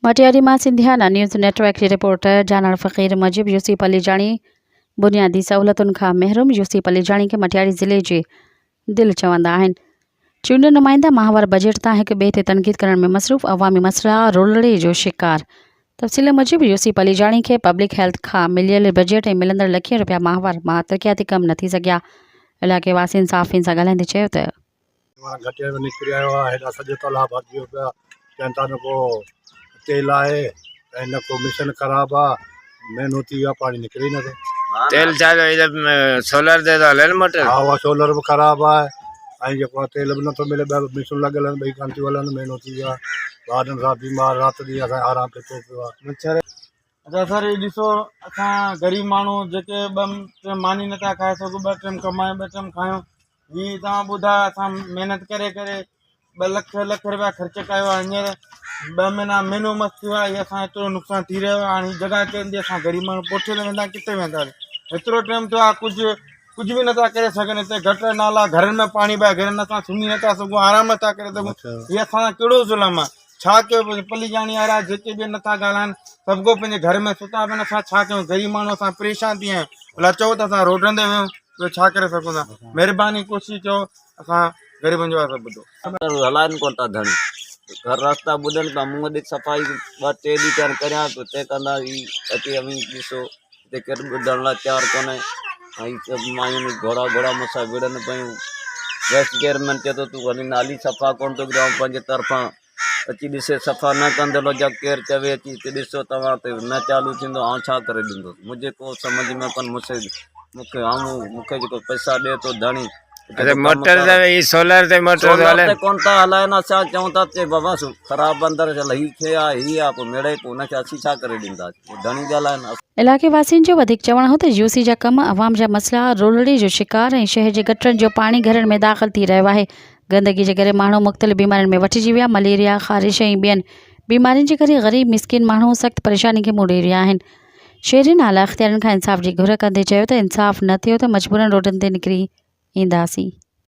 مٽياري مان Sindhiana news net work جي reporter جانڻ فقير موجب يوسي پليجاڻي بنيادي سهولتن کان محروم يوسي پليجاڻي کي مٽياري ضلعي جي دل چوندا آهن چونڊيل نمائندا ماهوار بجيٽ تان هڪ ٻئي تي تنقيد ڪرڻ ۾ مصروف عوامي مسئلا رولڙي جو شڪار تفصيل موجب يوسي پليجاڻي کي پبلڪ هيلٿ کان مليل بجيٽ ۽ ملندڙ لکين رپيا ماهوار مان ترقياتي ڪم نه ٿي سگهيا علائقي واسين صحافين سان ڳالهائيندي چيو ته مان گهٽي ۾ نڪري آيو آهيان هيڏا سڄو تلاء ڀرجي ويو پيو آهي چون ٿا نه ڪو تيل آهي ۽ نه ڪو مشن خراب آهي مهينو ٿي ويو آهي پاڻي نڪري ئي نٿو. تيل ڇا جو هي ته سولر تي ٿو هلي نه موٽر. ها اها سولر به خراب آهي ۽ جيڪو آهي تيل به نٿو ملي ٻه مشنون لڳل آهن ٻئي ڪانه ٿيون هلن مهينو ٿي ويو آهي ٻارن سان بيمار رات ڏينهن اسان آرام پيتو پيو آهي. مڇر اچا سر هي ڏسو اسان غريب ماڻهو جيڪي ٻه ٽيم ماني نٿا کائي سگهون ٻه ٽيم ڪمايون ٻه ٽيم کايون هي توهان ٻڌايو اسان محنت ڪري ڪري ٻه لک لک روپيا خرچ ڪيو آهي هينئر ٻه مهينا مهينو مس ٿيو آهي اسان ايترو نقصان ٿي رهيو آهي هاڻي جڳهه چوندي اسان غريب ماڻهو پٺتي ويندا ڪٿي ويندا ايترو ٽائيم ٿيو آهي ڪجهه ڪجهه به نٿا ڪري سگهن هتي گٽر نالا گهرن ۾ پاڻي پيا گهرن اسان سمهي نٿا سگهون آرام نٿا ڪري سگهون هي اسان سان ڪهڙو ظلم آهي ڇا ڪيو پليجاڻي وارا جيڪي به نٿا ڳالهائن سڀ ڪو پنهنجي گهر ۾ ستا پيا آهن اسان ڇا ڪيون غريب ماڻهو اسان پريشان ٿي ويا آهيون ڀلا چئو ته اسان روڊن تي ويون ٻيو ڇا ڪري سگهون ٿا مهرباني ڪوشش ڪيو اسان غريبن جو آواز ٻڌو. هلائن ڪونه ٿا ڌڻي گهر رستا ٻڏن پيا مون ڏي صفائي ٻه ٽي ڏينهن ٿيا آهن ڪريان پيو تنهن ڪندا هي اچي اوهين ڏسو هتي ڪير ٻڌڻ لاء تيار ڪونهي ۽ سڀ مايون گهوڙا گهوڙا مون سان وڙهن پيون وائيس چيئرمين چئي ٿو تون ڀلي نالي صفا ڪونه ٿو ڪرين آئون پنهنجي طرفان اچي ڏسي صفا نه ڪندل جا ڪير چوي اچي هتي ڏسو توهان ته نه چالو ٿيندو آئون ڇا ڪري ڏيندس منهنجي ڪو سمجهه ۾ ڪونه مون سي مون کي آئون مون کي جيڪو پئسا ڏئي ٿو ڌڻي اچا موٽر ته هي سولر تي موٽر ٿو سولر هلي تي ڪونه ٿا هلائن اسان چئون ٿا چي بابا خراب اندر هي ٿئي آ هي آ پوء مڙئي پوء ان کي اسين ڇا ڪري ڏينداسين پوء ڌڻي ڳالهائن. علائقي واسين جو وڌيڪ چوڻ هو ته يوسي جا ڪم، عوام جا مسئلا، رولڙي جو شڪار ۽ شهر جي گٽرن جو پاڻي گهرن ۾ داخل ٿي رهيو آهي، گندگي جي ڪري ماڻهو مختلف بيمارين ۾ وٺجي ويا، مليريا، خارش ۽ ٻين بيمارين جي ڪري غريب مسڪين ماڻهو سخت پريشاني کي منهن ڏئي رهيا آهن. شهرين اعليٰ اختيارين کان انصاف جي گهر ڪندي چيو ته انصاف نه ٿيو ته مجبورن روڊن تي نڪري اينداسين.